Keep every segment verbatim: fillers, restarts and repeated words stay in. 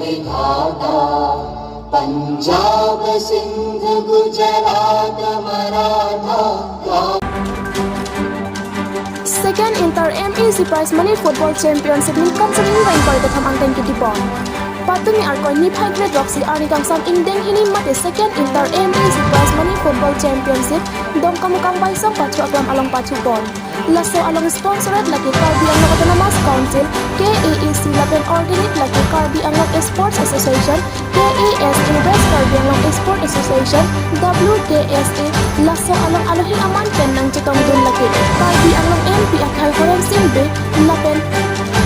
Vidhata, पंजाब सिंध गुजरात Maratha, Second Inter M A C Prize Money Football Championship ningkan suri ingveng kre kethom angtheng ketipon. Patumi Arkoi niphai krethrok isi arni kangsam ingdeng hini mate Second Inter M A C Prize Money Football Championship Dongkamukam Baisong Pathu Aklam along pathupon. Laso along sponsored lake Karbi Anglong Autonomous Council, K A A C, lapen organized lake Karbi Anglong Sports Association, K A S A, West Karbi Anglong Sports Association, W K S A. Laso along alohi aman pen nangchetongdun lake Karbi Anglong M P akhai Horensing Bey, lapen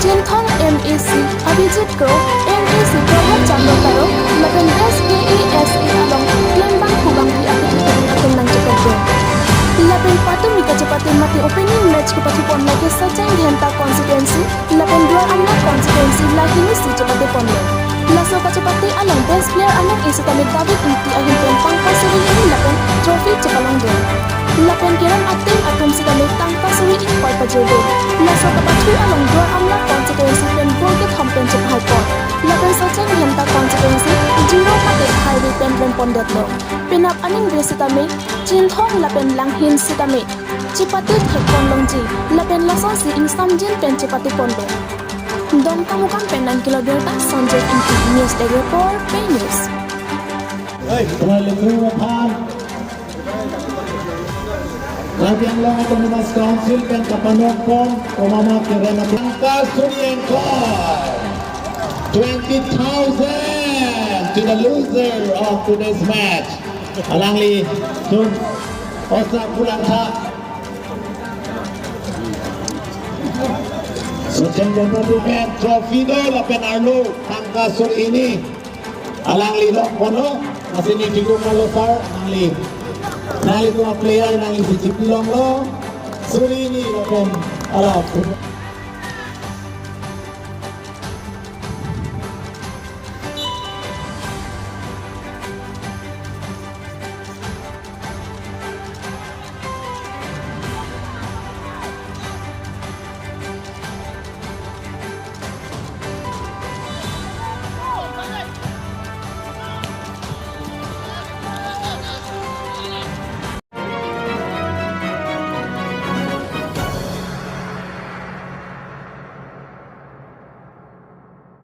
Chinthong M A C Abhijit Kro, M A C Prabhat Chandra Taro, lapen West K A S A along klembang kubang di akhai atum nangchetongdun. Lapen patumi kachepate mate opening match kepathupon lake Sacheng Dhenta constituency lapen Duar Amla constituency, lahei isi chepateponlo. Laso kachepate along best player anong isi tame David Ingti ahin pen tangka suri ingkoi lapen trophy chepalongdun. Lapen kerang ateng atum sitame tangka suri ingkoi pajirdun. Laso kapathu along Duar Amla constituency pen goal kethom pen chephaipon. Lapen Sacheng Dhenta constituency zero mate hairi pen rempondetlo. Penap aningve sitame Chinthong lapen Langhin sitame chepate thekpon longji, lapen lasonsi ingsamjin pen chepateponlo. Dongkamukam pen nangkelo birta Sanjay Ingti, News Desk Report, Pei News. Karbi Anglong Autonomous Council pen kapanongpon komat ma kerem atum tangka suri ingkoi, twenty thousand to the loser of today's match. Alanglitum osa pulang tha. Sacheng Dhenta pen trophy do lapen arlo tangka suri hini. Alangli nokponlo, lasi neli tingkuk malo sir, nangli. Nanglitum a-player nanglisi chipilonglo. Suri hini lapen ala.